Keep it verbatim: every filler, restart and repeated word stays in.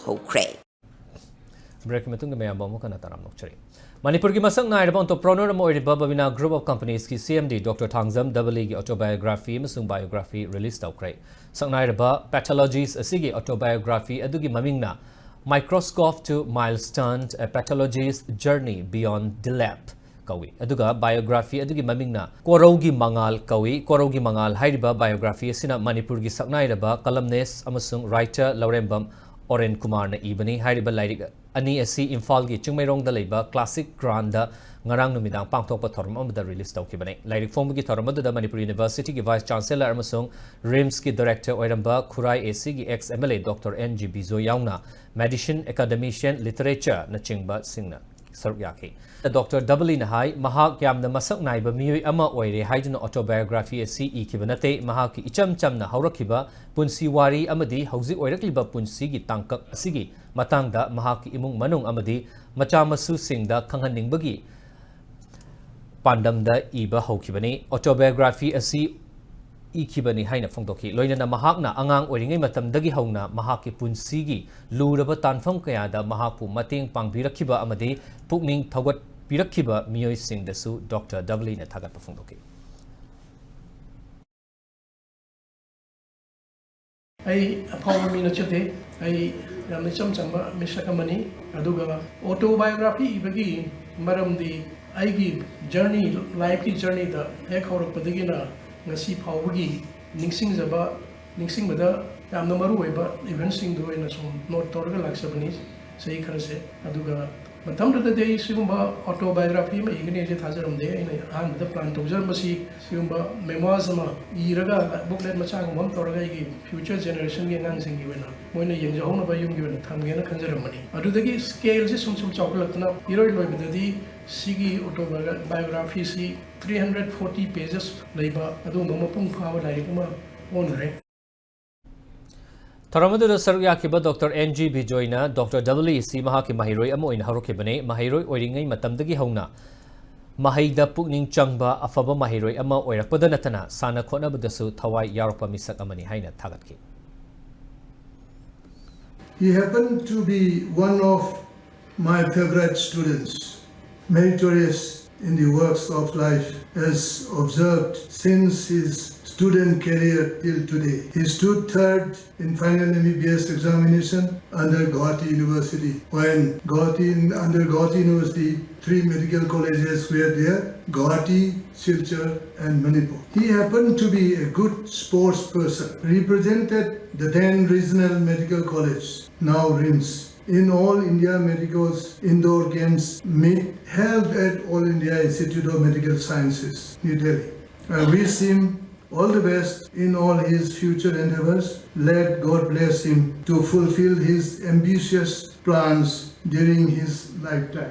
ꯍꯧꯈ꯭ꯔꯦ꯫ Break ꯀꯤ ꯃꯇꯨꯡꯗ ꯃꯌꯥꯝꯕꯨ ꯑꯃꯨꯛ ꯍꯟꯅ ꯇꯔꯥꯝꯅ ꯑꯣꯛꯆꯔꯤ꯫ ꯃꯅꯤꯄꯨꯔꯒꯤ ꯃꯁꯛ ꯅꯥꯏꯔꯕ entrepreneur ꯑꯃ ꯑꯣꯏꯔꯤꯕ ꯕꯕꯤꯅꯥ Group of Companies ꯀꯤ C M D Doctor Thangjam ꯗꯕꯂꯤꯒꯤ autobiography ꯑꯃꯁꯨꯡ biography release ꯇꯧꯈ꯭ꯔꯦ꯫ ꯁꯛꯅꯥꯏꯔꯕ pathologist ꯑꯁꯤꯒꯤ autobiography ꯑꯗꯨꯒꯤ ꯃꯃꯤꯡꯅ Microscope to Milestone: A Pathologist's Journey Beyond the Lab ꯀꯧꯏ꯫ ꯑꯗꯨꯒ biography ꯑꯗꯨꯒꯤ ꯃꯃꯤꯡꯅ ꯀꯣꯔꯧꯒꯤ ꯃꯉꯥꯜ ꯀꯧꯏ꯫ ꯀꯣꯔꯧꯒꯤ ꯃꯉꯥꯜ ꯍꯥꯏꯔꯤꯕ biography ꯑꯁꯤꯅ ꯃꯅꯤꯄꯨꯔꯒꯤ ꯁꯛꯅꯥꯏꯔꯕ columnist ꯑꯃꯁꯨꯡ writer ꯂꯧꯔꯦꯝꯕꯝ ꯑꯣꯔꯦꯟ ꯀꯨꯃꯥꯔꯅ ꯏꯕꯅꯤ꯫ ꯍꯥꯏꯔꯤꯕ ꯂꯥꯏꯔꯤꯛ ꯑꯅꯤ ꯑꯁꯤ ꯏꯝꯐꯥꯜꯒꯤ ꯆꯤꯡꯃꯩꯔꯣꯡꯗ ꯂꯩꯕ Classic Ground ꯗ ꯉꯔꯥꯡ ꯅꯨꯃꯤꯗꯥꯡ ꯄꯥꯡꯊꯣꯛꯄ ꯊꯧꯔꯝ ꯑꯃꯗ release ꯇꯧꯈꯤꯕꯅꯤ꯫ ꯂꯥꯏꯔꯤꯛ ꯐꯣꯡꯕꯒꯤ ꯊꯧꯔꯝ ꯑꯗꯨꯗ ꯃꯅꯤꯄꯨꯔ University ꯒꯤ Vice Chancellor ꯑꯃꯁꯨꯡ RIMS ꯀꯤ director ꯑꯣꯏꯔꯝꯕ ꯈꯨꯔꯥꯏ A C ꯒꯤ ex M L A Doctor N G Bijoy ꯌꯥꯎꯅ medicine, academician, literature ꯅꯆꯤꯡꯕꯁꯤꯡꯅ ꯁꯔꯨꯛ ꯌꯥꯈꯤ꯫ Doctor ꯗꯕꯂꯤꯅ ꯍꯥꯏ, ꯃꯍꯥꯛ ꯌꯥꯝꯅ ꯃꯁꯛ ꯅꯥꯏꯕ ꯃꯤꯑꯣꯏ ꯑꯃ ꯑꯣꯏꯔꯦ ꯍꯥꯏꯗꯨꯅ autobiography ꯑꯁꯤ ꯏꯈꯤꯕ ꯅꯠꯇꯦ꯫ ꯃꯍꯥꯛꯀꯤ ꯏꯆꯝ ꯆꯝꯅ ꯍꯧꯔꯛꯈꯤꯕ ꯄꯨꯟꯁꯤ ꯋꯥꯔꯤ ꯑꯃꯗꯤ ꯍꯧꯖꯤꯛ ꯑꯣꯏꯔꯛꯂꯤꯕ ꯄꯨꯟꯁꯤꯒꯤ ꯇꯥꯡꯀꯛ ꯑꯁꯤꯒꯤ ꯃꯇꯥꯡꯗ ꯃꯍꯥꯛꯀꯤ ꯏꯃꯨꯡ ꯃꯅꯨꯡ ꯑꯃꯗꯤ ꯃꯆꯥ ꯃꯁꯨꯁꯤꯡꯗ ꯈꯪꯍꯟꯅꯤꯡꯕꯒꯤ ꯄꯥꯟꯗꯝꯗ ꯏꯕ ꯍꯧꯈꯤꯕꯅꯤ꯫ Autobiography ꯑꯁꯤ ꯏꯈꯤꯕꯅꯤ ꯍꯥꯏꯅ ꯐꯣꯡꯗꯣꯛꯈꯤ꯫ ꯂꯣꯏꯅꯅ ꯃꯍꯥꯛꯅ ꯑꯉꯥꯡ ꯑꯣꯏꯔꯤꯉꯩ ꯃꯇꯝꯗꯒꯤ ꯍꯧꯅ ꯃꯍꯥꯛꯀꯤ ꯄꯨꯟꯁꯤꯒꯤ ꯂꯨꯔꯕ ꯇꯥꯟꯐꯝ ꯀꯌꯥꯗ ꯃꯍꯥꯛꯄꯨ ꯃꯇꯦꯡ ꯄꯥꯡꯕꯤꯔꯛꯈꯤꯕ ꯑꯃꯗꯤ ꯄꯨꯛꯅꯤꯡ ꯊꯧꯒꯠꯄꯤꯔꯛꯈꯤꯕ ꯃꯤꯑꯣꯏꯁꯤꯡꯗꯁꯨ Doctor ꯗꯕꯂꯤꯅ ꯊꯥꯒꯠꯄ ꯐꯣꯡꯗꯣꯛꯈꯤ꯫ ꯑꯩ ꯑꯐꯥꯎꯕ ꯃꯤ ꯅꯠꯆꯗꯦ꯫ ꯑꯩ ꯌꯥꯝꯅ ꯏꯆꯝ ꯆꯝꯕ ꯃꯤꯁꯛ ꯑꯃꯅꯤ꯫ ꯑꯗꯨꯒ autobiography ꯏꯕꯒꯤ ꯃꯔꯝꯗꯤ ꯑꯩꯒꯤ journey, life ꯀꯤ journey ꯗ ꯍꯦꯛ ꯍꯧꯔꯛꯄꯗꯒꯤꯅ ꯉꯁꯤ ꯐꯥꯎꯕꯒꯤ ꯅꯤꯡꯁꯤꯡꯖꯕ, ꯅꯤꯡꯁꯤꯡꯕꯗ ꯌꯥꯝꯅ ꯃꯔꯨ ꯑꯣꯏꯕ event ꯁꯤꯡꯗꯨ ꯑꯣꯏꯅ ꯁꯨꯝ note ꯇꯧꯔꯒ ꯂꯥꯛꯆꯕꯅꯤ ꯆꯍꯤ ꯈꯔꯁꯦ꯫ ꯑꯗꯨꯒ ꯃꯇꯝꯗꯨꯗꯗꯤ ꯑꯩ ꯁꯤꯒꯨꯝꯕ autobiography ꯑꯃ ꯏꯒꯅꯤ ꯍꯥꯏꯁꯦ ꯊꯥꯖꯔꯝꯗꯦ꯫ ꯑꯩꯅ ꯑꯍꯥꯟꯕꯗ plan ꯇꯧꯖꯔꯝꯕꯁꯤ ꯁꯤꯒꯨꯝꯕ memoirs ꯑꯃ ꯏꯔꯒ booklet ꯃꯆꯥꯒꯨꯝꯕ ꯑꯃ ꯇꯧꯔꯒ ꯑꯩꯒꯤ future generation ꯒꯤ ꯑꯉꯥꯡꯁꯤꯡꯒꯤ ꯑꯣꯏꯅ ꯃꯣꯏꯅ ꯌꯦꯡꯖꯍꯧꯅꯕ ꯌꯨꯝꯒꯤ ꯑꯣꯏꯅ ꯊꯝꯒꯦꯅ ꯈꯟꯖꯔꯝꯕꯅꯤ꯫ ꯑꯗꯨꯗꯒꯤ scale ꯁꯤ ꯁꯨꯝ ꯁꯨꯝ ꯆꯥꯎꯈꯠꯂꯛꯇꯅ ꯏꯔꯣꯏ ꯂꯣꯏꯕꯗꯗꯤ ꯁꯤꯒꯤ autobiography ꯁꯤ three hundred forty pages ꯂꯩꯕ ꯑꯗꯨꯒꯨꯝꯕ ꯃꯄꯨꯡ ꯐꯥꯕ ꯂꯥꯏꯔꯤꯛ ꯑꯃ ꯑꯣꯟꯈ꯭ꯔꯦ꯫ ꯊꯧꯔꯝ ꯑꯗꯨꯗ ꯁꯔꯨꯛ ꯌꯥꯈꯤꯕ Doctor N G ꯕꯤꯖꯣꯏꯅ Doctor ꯗꯕꯂꯤ ꯑꯁꯤ ꯃꯍꯥꯛꯀꯤ ꯃꯍꯩꯔꯣꯏ ꯑꯃ ꯑꯣꯏꯅ ꯍꯧꯔꯛꯈꯤꯕꯅꯤ꯫ ꯃꯍꯩꯔꯣꯏ ꯑꯣꯏꯔꯤꯉꯩ ꯃꯇꯝꯗꯒꯤ ꯍꯧꯅ ꯃꯍꯩꯗ ꯄꯨꯛꯅꯤꯡ ꯆꯪꯕ ꯑꯐꯕ ꯃꯍꯩꯔꯣꯏ ꯑꯃ ꯑꯣꯏꯔꯛꯄꯗ ꯅꯠꯇꯅ ꯁꯥꯟꯅ ꯈꯣꯠꯅꯕꯗꯁꯨ ꯊꯋꯥꯏ ꯌꯥꯎꯔꯛꯄ ꯃꯤꯁꯛ ꯑꯃꯅꯤ ꯍꯥꯏꯅ ꯊꯥꯒꯠꯈꯤ꯫ He happened to be one of my favorite students, meritorious in the works of life, as observed since his student career till today. He stood third in final M B B S examination under Guwahati University, when Guwahati, under Guwahati University, three medical colleges were there: Guwahati, Silchar, and Manipur. He happened to be a good sports person, represented the then regional medical college, now RIMS, in All India Medicos indoor games meet held at All India Institute of Medical Sciences, New Delhi. I wish him all the best in all his future endeavors. Let God bless him to fulfill his ambitious plans during his lifetime.